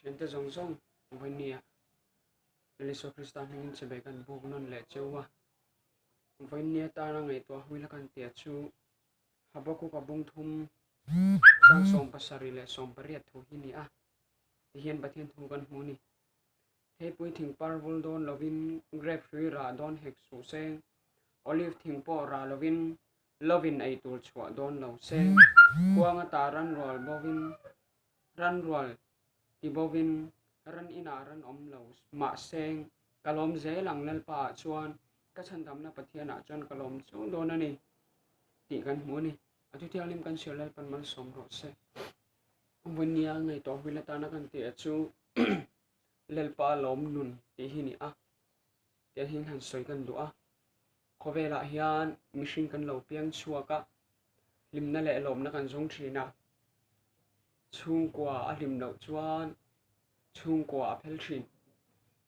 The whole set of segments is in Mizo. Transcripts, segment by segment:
Thiante zawng zawng vawinia Lal Isua Krista hmingin chibai kan buk nawn leh cheu a. Vawinia tana ngaihtuah huila kan tia chu Habakkuk a bung thum chang 70 leh 80 thu hi ni a. Tihian Pathian thu kan hmu ni. Theipui thing par vul dawn lovin grape hrui rah dawn hek suh se, olive thing pawh rah lovin lovin ei tur chhuah dawn lo se, khuang ata ran rual bovin Ran rual ti bovin ran inah ran awm lo mahse ka lawm zel ang Lalpa ah chuan ka chhandamna Pathian ah chuan ka lawm chu dawn a ni tih kan hmu a ni. A thu thianghlim kan chhiar Lalpan malsawm rawh se. Vawinia ngaihtuah huil atana kan tih a chu Lalpa lawm nun tih hi ni a tiang hian han sawi kan duh a. Khawvelah hian mihring kan lo piang chhuak a, hlimna leh lawmna kan zawng thin a, chhungkua a hlim loh chuan chhungkua a phel thin.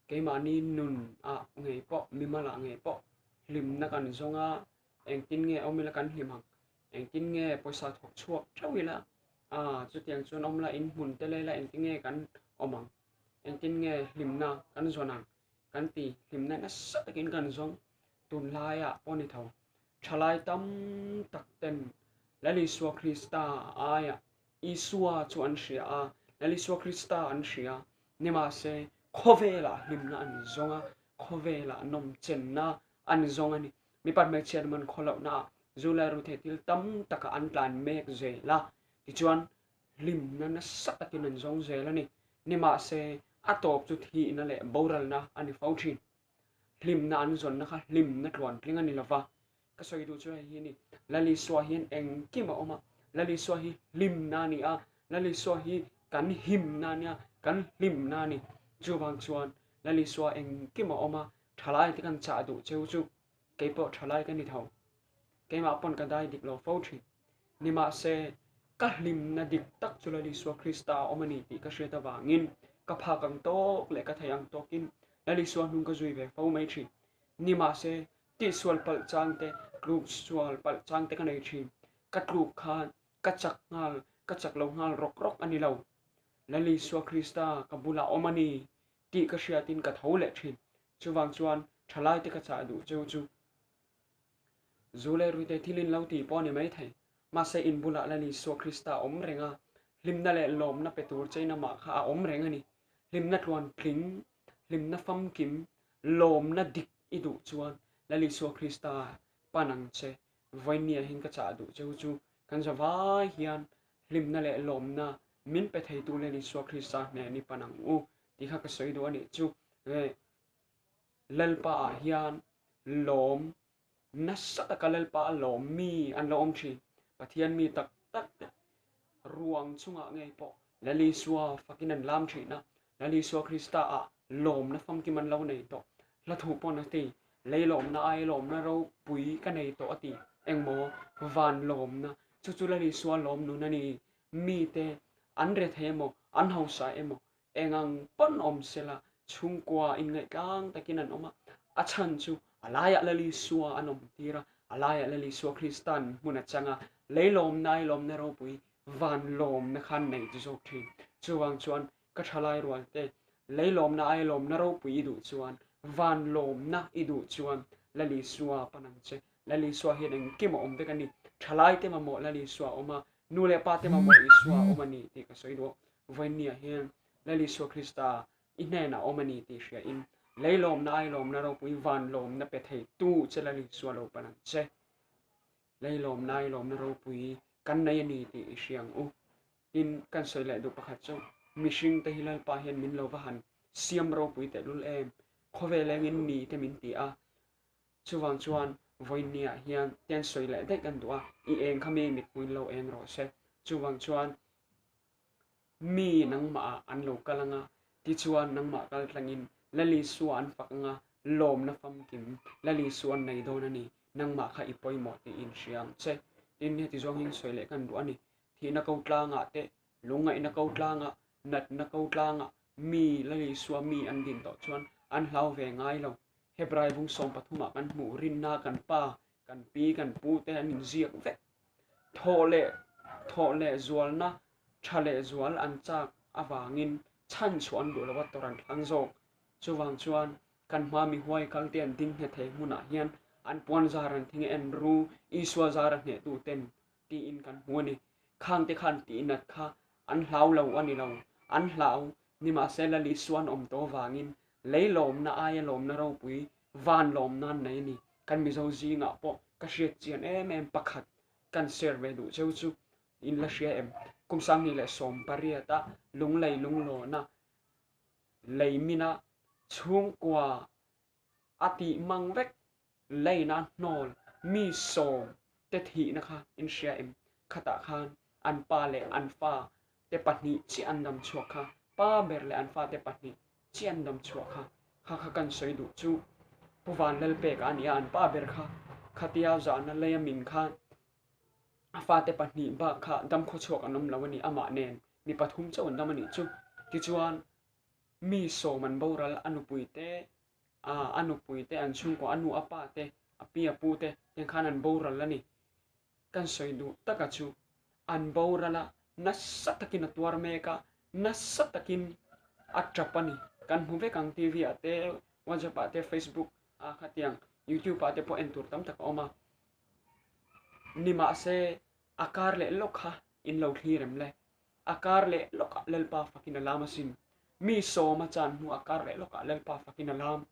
Keimahni nun ah ngei pawh mimal ah ngei pawh hlimna kan zawng a, engtin nge awm ila kan hlim ang, engtin nge pawisa thawk chhuak theuh ila, ah chutiang chuan awm la inhmun te leh ila engtin nge kan awm ang, engtin nge hlimna kan zawn ang kan ti hlimna nasa takin kan zawng tunlaiah pawh ni tho. Thalai tam tak ten Lal Isua Krista aiah Isua chu an hria a, Lal Isua Krista an hria. Nimahse, khawvelah hlimna an zawng a, khawvelah nawmchenna an zawng a ni. Mipa hmeichhia an man khawlohnaah zu leh ruthei thil tam takah an tlan mek zel a, tichuan hlimna nasa takin an zawng zel a ni. Nimahse, a tawp chu thihna leh boralna a ni fo thin. Hlimna an zawnna kha hlimna tluantling a ni lova. Ka sawi duh chu hei hi a ni, Lal Isua hian engkim a awm a, Lal Isua hi hlimna a ni a, Lal Isua hi kan himna a nia, kan hlimna a ni. Chuvang chuan Lal Isua engkim a awm a, thalai te kan chah duh cheu chu keipawh thalai ka ni tho. Keimah pawn ka dai dik lo fo thin. Nimahse, ka hlimna dik tak chu Lal Isua Krista a awm a ni tih ka hriat avangin ka phak ang tawk leh ka theih ang tawkin Lal Isua hnung ka zui ve fo mai thin. Nimahse, tihsual palh chang te, tluk sual palh chang te ka nei thin. Ka tluk khan ka chak nghal, ka chak lo nghal rawk rawk a ni lo. Lal Isua Krista ka bulah awm a ni tih ka hriatin ka tho leh thin. Chuvang chuan thalaite ka chah duh cheu chu Zu leh ruite thil in lo ti pawh a ni mai thei. Mahse in bulah Lal Isua Krista a awm reng a, hlimna leh lawmna pe tur chein amah kha a awm reng a ni. Hlimna tluan tling, hlimna famkim, lawmna dik i duh chuan Lal Isua Krista pan ang che. Vawinia hian ka chah duh cheu chu kan zavai hian hlimna leh lawmna min pe theitu Lal Isua Krista hnen i pan ang u tih kha ka sawi duh a nih chu. Lalpa ah hian lawm nasa taka Lalpa a lawm mi an lo awm thin. Pathian mi tak tak te ruang chungah ngei pawh Lal Isua fakin an lam thin a, Lal Isua Krista ah lawmna famkim an lo nei tawh. Hla thu pawn a ti, lei lawmna ai lawmna ropui ka nei tawh a ti. Engmaw van lawmna, chu chu Lal Isua lawm nun a ni. Mite an rethei emaw, an hausa emaw, Eng ang pawn awm sela, chhungkua inngaihtlang takin an awm a, a chhan chu a laiah Lal Isua an awm tir a, a laiah Lal Isua Krista'n hmun a chang a, lei lawmna ai lawmna ropui van lawmna kha an nei zawk thin. Chuvang chuan ka thalai rualte, lei lawmna ai lawmna ropui i duh chuan, van lawmna i duh chuan Lal Isua pan ang che. Lal Isua hian engkim a awm vek a ni. Thalaite mamawh Lal Isua a awm a, nu leh pate mamawh Isua a awm a ni tih ka sawi duh. Vawinia hian Lal Isua Krista i hnenah awm a ni tih hria in lei lawmna ai lawmna ropui van lawmna pe thei tu che Lal Isua lo pan ang che. Lei lawmna ai lawmna ropui kan nei a ni tih i hria ang u. Tin, kan sawi leh duh pakhat chu mihring te hi Lalpa hian min lo va han siam ropui tehlul em. Khawvel engin mi te min ti a, Chuvang chuan vawiinniah hian tian sawi leh daih kan duh a, i eng kha mi mithmuin lo eng rawh se. Chuvang chuan mi nangmahah an lo kal anga, tichuan nangmah kal tlangin Lal Isua an fak anga, lawmna famkim Lal Isua an nei dawn a ni, nangmah kha i pawimawh tih inhria ang che. Tin, heti zawng hian sawi leh kan duh a ni. Thihna ko tlangah te, lungngaihna ko tlangah, natna ko tlangah mi Lal Isua mi an din tawh chuan an hlau ve ngai lo. Hebrai bung 13 ah kan hmuh rinna kan pa, kan pi, kan pu te an inziak vek. Thawh leh thawh leh zualna tha leh zual an chak avangin. Chhan chhuah an duh lo a, tawrh an thlang zawk. Chuvang chuan kan hma mi huai kal te an ding nghet thei hmunah hian an puan zar an thing en ru, Isua zar a hnehtu ten tiin kan hmu a ni. Khang te khan tihnat kha an hlau lo a ni lo, an hlau nimahsela Isua an awm tawh avangin lei lawmna aia lawmna ropui van lawmna an nei a ni. Kan Mizo zingah pawh ka hriat chian em em pakhat kan share ve duh cheu chu in la hria em? Kum 2018 a lunglei lunglawna lei mina chhungkua a tih mang vek leina hnawl mi sawm te thihna kha in hria em? Khatah khan an pa leh an fa te pahnih chiah an dam chhuak kha, pa ber leh an fa te pahnih chiah an dam chhuak kha, kha kha kan sawi duh chu Pu Vanlalpeka a ni a, an pa ber kha khatia zahna leia min khan a fate pahnih bak kha dam khawchhuak an awm lo a ni, amah nen mi pathum chauh an dam a nih chu. Tichuan mi sawm an boral, a nupui te, a nupui te, an chhungkaw, a nu a pa te, a pi a pu te tiang khan an boral a ni. Kan sawi duh taka chu an boral a, nasa takin a tuar mek a, nasa takin a tap a ni. Kan hmu vek ang TV ah te, WhatsApp ah te, Facebook ah khatiang YouTube ah te pawh en tur tam tak a awm a. Nimahse a kar leh lawk kha in lo thlir em le? A kar leh lawkah Lalpa fakin a lam asin. Mi sawma chan hnu a kar leh lawkah Lalpa fakin a lam.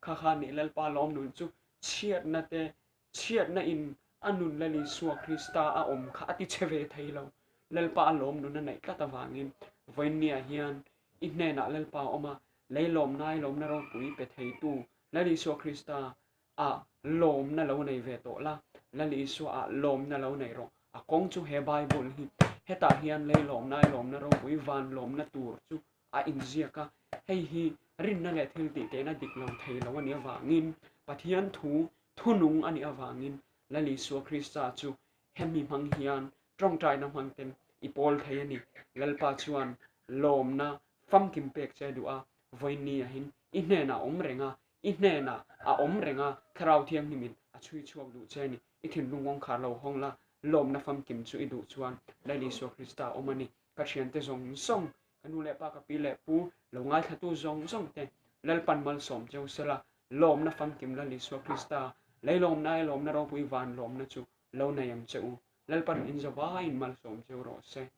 Kha kha nih Lalpa lawm nun chu chhiatna te, chhiatna in a nun Lal Isua Krista a awm kha a ti che ve thei lo. Lalpa a lawm nun a neih tlat avangin vawiinniah hian i hnenah Lalpa a awm a, lei lawmnai lawmna ropui pe theitu Lal Isua Krista ah lawmna lo nei ve tawh la, Lal Isua ah lawmna lo nei rawh. A kawng chu he Bible hi hetah hian lei lawmna ai lawmna ropui van lawmna tur chu a inziak a, hei hi rinna leh thil tih tehna dik lo thei lo a nih avangin Pathian thu thunung a nih avangin Lal Isua Krista chu hemi hmang hian tawngtaina hmang ten i pawl thei a ni. Lalpa chuan lawmna famkim pek che a duh a, vawiin ahin i hnenah a awm reng a, I hnenah a awm reng a, Thlarau Thianghlimin a chhui chhuak duh che a ni. I thinlung kawngkhar lo hawng la, lawmna famkim chu i duh chuan Lal Isua Krista a awm a ni. Ka thiante zawng zawng, ka nu leh pa, ka pi leh pu, lo ngaithlatu zawng zawng te, Lalpan malsawm cheu sela, lawmna famkim Lal Isua Krista, lei lawmna ai lawmna ropui van lawmna chu lo nei ang che u. Lalpan in zavaiin malsawm cheu rawh se.